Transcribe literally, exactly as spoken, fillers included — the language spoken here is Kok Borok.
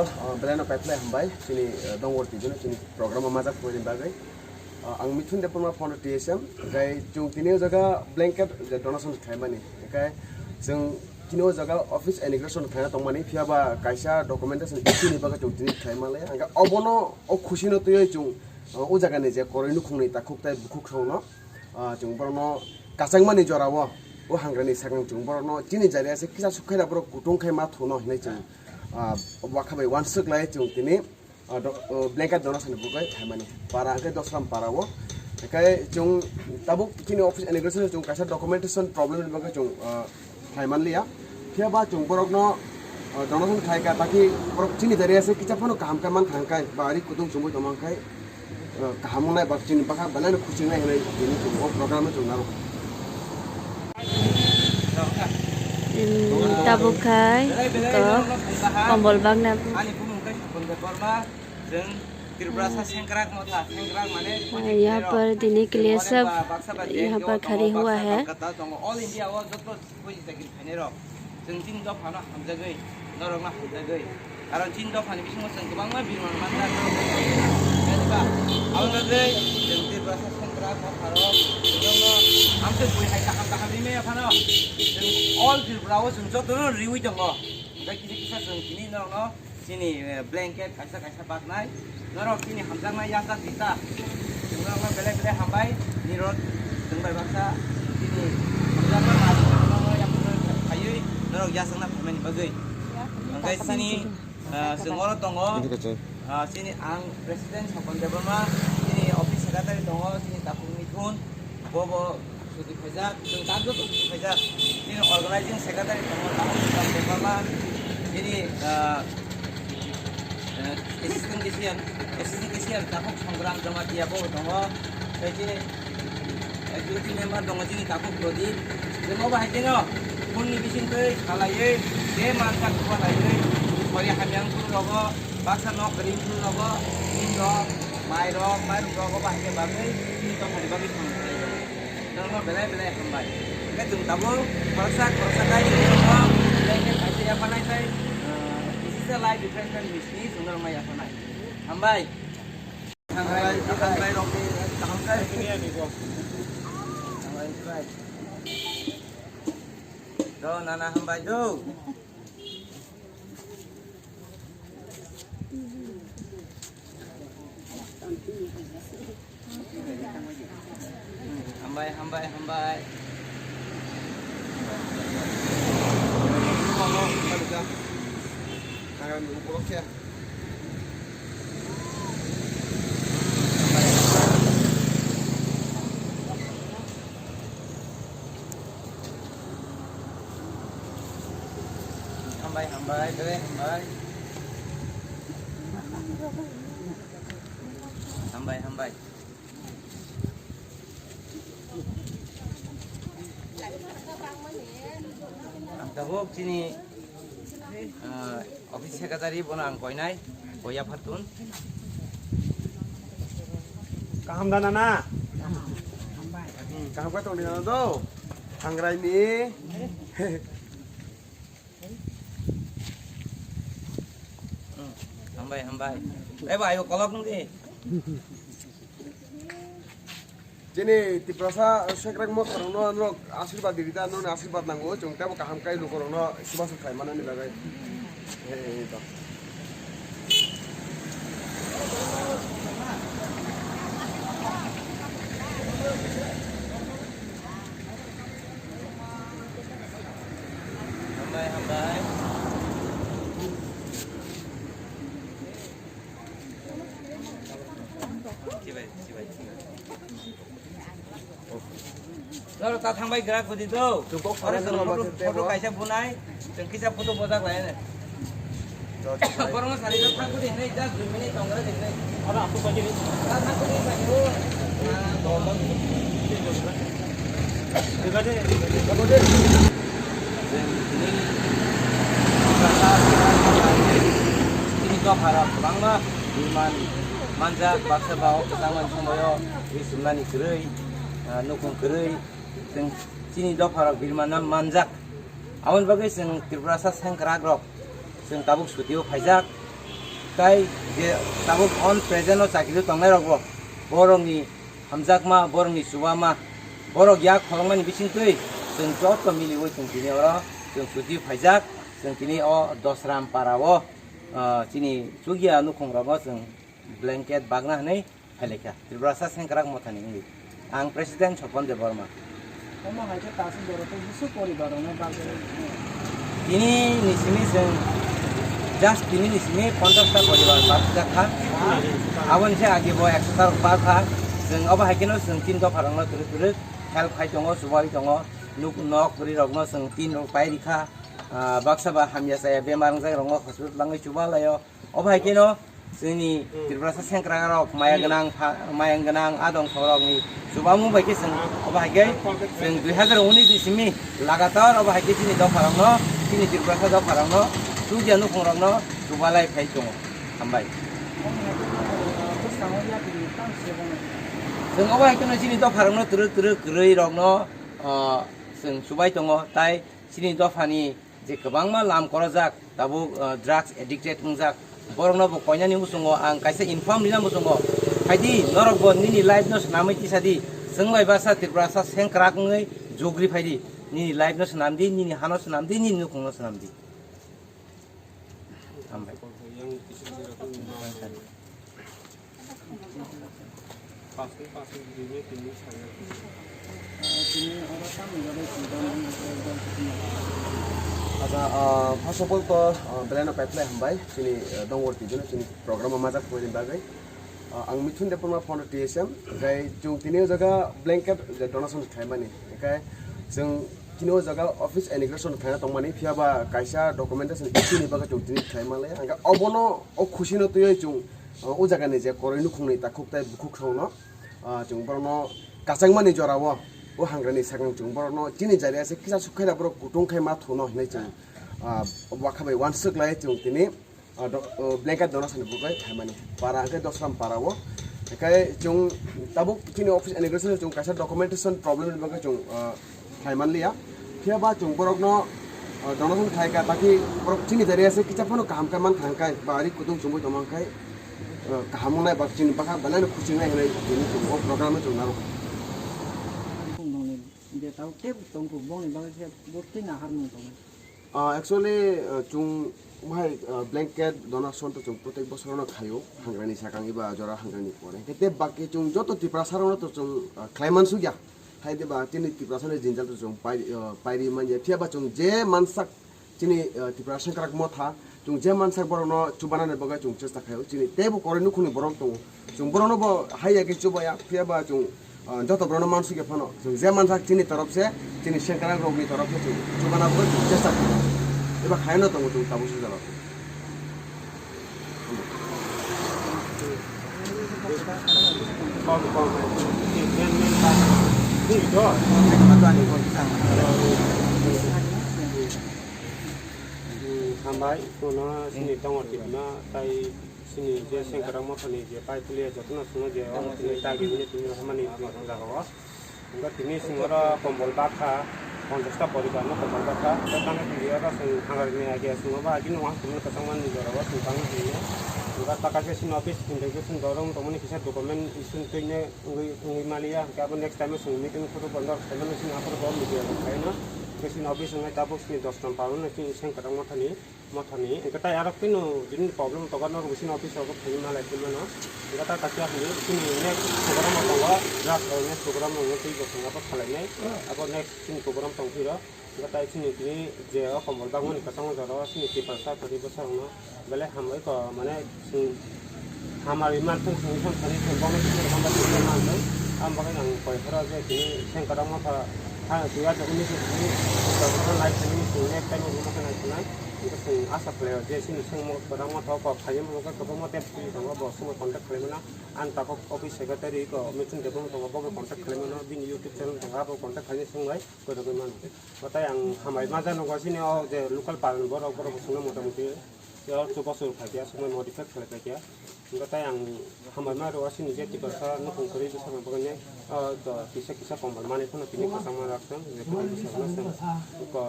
Ah, belai no paiphlai hambai chini, ah, dongor tijino chini program o majak phaini bagwi. Ah, ang Mithun Debbarma founder T S M, hwnkhe chwng tini o jaga blanket je donation khlaimani. Hwnkhe chwng tini o jaga office inauguration khlaina tongmani, phiya ba kaisa documentation issue ni bagwi chwng tini khlai manlai. Hwnkhe obono o khusi no twiwi chwng, ah, o jaga ni je koroi nukhung ni takhuk tei bukhuk song no, ah, chwng borok no kachangmani jora o, o hangra ni sakang chwng borok no chini jari ase kisa sukhaira borok kutung khai ma thuno hinwi chwng, ah, wakha bai uansuk lai chwng tini, ah, do-, oh, blanket donation ni bagwi khlaimani para hwnkhe Dosram para o. Hwnkhe chwng tabuk chini office inauguration chwng kaisa documentation problem ni bagwi chwng, ah, khlai manliya. Phiya ba chwng borokno, ah, donation khlai kha, taki borok chini jari ase kisa phano kaham khe man kha hwnkhe ba ari kutung chumui tongma hwnkhe, ah, kaham wngnai ba chini bwkha belai no khusi wngnai hinwi tini chwng o program no chwng narwkha. Hmm, tabuk khai to kombol bagna. Ani bumung khe Sukun Debbarma, chwng Tiprasa sengkrak motha, sengkrak mane, eh, yahan par dini ke liye sab yahan par khari hua hai. All India o joto Buji chakiri khainai rok, chwng chini dophano hamjagwi, norokno hamjagwi. Karon chini dophani bisingo chwng kwbangma birman manjak, norok bai khainai. Kaiba, aboni bagwi chwng Tiprasa sengkrak motharok, chwngno hamjagwi hai kaham kaham rimaya phano, chwng all Tripura o chwng jotono riwi tongo. Hwnkhe kisa kisa chwng tini norokno chini, eh, blanket kaisa kaisa baknai. Norok chini hamjaknai yachak di ta. Chwng norokno belai belai hambai. Nirok chwng bai baksa chini hamjakma mari norokno yaphangno phaiwi norok yachakna phaimani bagwi. Hwnkhe chini, eh, chwng oro tongo. Ah, chini ang President Sopon Debbarma, chini office secretary tongo, chini Takhuk Mithun, bobo Suti khaijak, chwng tak joto suti khaijak. Chini organizing secretary tongo, Rahul Shyam Debbarma. Chini, ah, ah, assistant cashier, assistant cashier Takhuk Songram Jamatia bo tongo. Tei chini executive member tongo, chini Takhuk Pradip. Chwng obo hai kheno phone ni bisingtwi salaiwi, je manjak bo laiwi, pori hamyang phuru rogo, baksa nok ring phuru rogo, ring rok, mai rok, mai rok rogo bahai khe bagwi, chini dophani bagwi thang khlai rok. Norokno belai belai hambai. Hwnkhe chwng tabuk khoroksa khoroksa kaitorno belai khe kaisa yaphanai tei, ah, kisa life refreshment ni simi chwng norokno yaphanai. Hambai. Hambai, hambai rokni kaham khe. Hambai, hambai. Do, nana, hambai do. Hambai, hambai, hambai. Hambai, hambai, bere hambai. Hambai, hambai. Ang tabuk chini, ah, office secretary bono ang koinai, koi yaphartun. Kaham da nana? Hmm, kaham khe tongdi nana do? Hangrai ni? Hmm, hambai, hambai. Eh, bai, kolok nung di. Chini Tiprasa sengkrak motharokno norok asirbat di rida, norokni asirbat nango, chwng teibo kaham khe lukurokno chubachu khlai manani bagwi. He, he, to. Hambai, hambai. Chibai, chibai, chibai. Loro ta thangbai grak budi do. Oro chwng photo, photo kaisa bunai, chwng kisa photo bojak lai ne. Borokno sari do thang budi hinwi just dui minute tong gra hinwi. Oro aku bagi ni. Ta thang budi bagi o. Chini dopha rok kwbangma birman manjak, baksa ba o kwchangmani somoio ri chumnani kwrwi, ah, nukhung kwrwi, chwng chini dopha rok birman manjak. Aboni bagwi chwng Tripurasa sengkrak rok chwng tabuk sutio phaijak. Tai je tabuk on present o chakri tongnai rok bo, borok ni hamjakma, borok ni chubama, borok yak kholongmani bising twi chwng joto miliwi chwng tini oro chwng chuti phaijak, chwng tini o Dosram para o, ah, chini chukya nukhung rogo chwng blanket bagna hwnwi phailaikha Tiprasa Sengkrak Mothani wngwi. Ang President Sopon Debbarma. Omo hai khe Tasing Doro tei bwswk poribar rokno bagwi. Tini ni simi chwng just tini ni simi ponchash ta poribar bagwi kha. Aboni se age bo ekso ta rok bagkha. Chwng obo hai kheno chwng tin dopha rokno twrwk twrwk help khai tongo, chubai tongo. Nuk nok ri rokno chwng tin rok pai rikha. Ah, baksa ba hamya chaya bemar wngjak rokno hospital langwi chuba laio. Obo hai kheno chini Tiprasa sengkrak rok maya gwnang pha-, maya gwnang adong rokni chubamung bai khe chwng obo hai khe chwng dui hazar unis ni simi lagatar obo hai khe chini dopha rokno, chini Tiprasa dopha rokno, chukya nukhung rokno chubalai phai tongo. Hambai. Chwng obo hai kheno chini dopha rokno twrwk twrwk kwrwi rokno, ah, chwng chubai tongo, tai chini dophani je kwbangma lam korojak, tabuk, ah, drugs addicted wngjak, borokno bo koinani muchungo ang kaisa inform rina muchungo, phaidi norok bo nini life no swnamwi tisadi, chwng bai basa Tiprasa sengkrak wngwi jugri phaidi, nini life no swnamdi, nini hano swnamdi, nini nukhungno swnamdi. Hambai. Acha, ah, first of all to, ah, belai no paiphlai hambai chini, ah, dongor twi jeno chini program o majak phaini bagwi. Ah, ang Mithun Debbarma, founder T S M, hwnkhe chwng tini o jaga blanket je donation khlaimani, hwnkhe chwng tini o jaga office inauguration khlaina tongmani, phiya ba kaisa documentation issue ni bagwi chwng tini khlai manliya, hwnkhe obono o khusi no twiwi chwng, ah, o jaga ni je koroi nukhung ni takhuk tai bukhuk rok no, ah, chwng borok no kachangmani jora o, o hangra ni sakang chwng borok no chini jari ase kisa sukhaida borok kutung khai ma thuno hinwi chwng, ah, wakha bai uansuk lai chwng tini, ah, do-, oh, blanket donation ni bagwi phaimani para hwnkhe Dosram para o. Hwnkhe chwng tabuk chini office inauguration chwng kaisa documentation problem ni bagwi chwng, ah, phai manliya. Phiya ba chwng borokno, ah, donation khai kha, taki borok chini jari ase kisa phano kaham khe mankha hwnkhe ba ari kutung chumui tongma hwnkhe, ah, kaham wngnai ba chini bwkha belai no khusi wngnai hinwi tini chwng o program no chwng narwkha. Bongni je tabuk tei tongkhu bongni bagwi khe bo tei naharmung tongo. Ah, actually, ah, chwng bahai, ah, blanket donation to chwng protek bosorono khaio, hangrani sakang eba jora hangrani pore. Hwnkhe tei baki chwng joto Tiprasa rokno to chwng, ah, khlai mansukya. Hai de ba chini Tiprasa ni jinjal to chwng pai, ah, pairi manya. Phiya ba chwng je mansak chini, ah, Tiprasa Sengkrak Motha, chwng je mansak borokno chubanani bagwi chwng chesta khaio. Chini teibo koroi nukhungni borok tongo. Chwng borokno bo hai ya khe chubaya, phiya ba chwng, ah, joto borokno mansukya phano. Chwng je mansak chini torop se, chini sengkrak rokni torop se chwng chubana bagwi chwng chesta khaio. Eba khaino tongo chwng tabuk sujalo. Hambai, kono sini tongo tipna, tai sini je sengkrak mothani je pai phulia jotono swngo je oro tini dagi hwnwi tini hamani jaga o. Hwnkhe tini sini oro kombol bakha, ponchash ta poribar no kombol bakha. Hwnkhe tamo tini oro chwng hangar ni age swngo ba agini wahang tini kwchangma ni jora o chwng tangma tini. Hwnkhe ta kaisa sini office integration borok wng tongmani kisa document issue twi ne wngwi, wngwi maliya. Hwnkhe abo next time o chwng meeting khoro bondo khlaimano sini aphuru bo media rok khlaino. Hwnkhe sini office wngnai tabuk sini dos number o sini sengkrak mothani. Mothani, hwnkhe tai aro phino bini problem tongo, norok bising office rogo phaiwi malai phai mano. Hwnkhe ta kaisa hwnwi chini next program o tongo, last o next program o hwnwi tei bo chwng abo khalainai. Abo next chini program tong phiro. Hwnkhe tai chini tini je o kombol bagmani kwchangma jora o chini Tiprasa kwrwi bwsarokno belai hambai kok, mane chwng hamari manthung, chwng thang thani chwng bono chwng hambai kok manthung. Ang bagwi ang koi phuru je tini sengkrak motha ha tuya jagoni se tini nai thani chwng next time o nai thani. Hwnkhe chwng asa khlaio je chini sengmo kwbangma thok kok khaiyung, hwnkhe kwbangma tei phi tongo, bo songwi contact khlai mano. Ang tabuk office secretary ko Mithun Debbarma tongo, bo bai contact khlai mano, bini YouTube channel tongo, abo contact khaina swnglai koirogwi mano. Tei ang hambai ma jano, chini o je local parliament borok, borok bo chwngno motamuti chubachu phaikha, chwngno modify khlai phaikha. Hwnkhe tei ang hambai ma rwo chini je Tiprasa nukhung kwrwi bwsakni bagwi, o, kisa kisa kombol manwi phano tini kwchangma rak chwng, je kwchangma rak chwng, ko,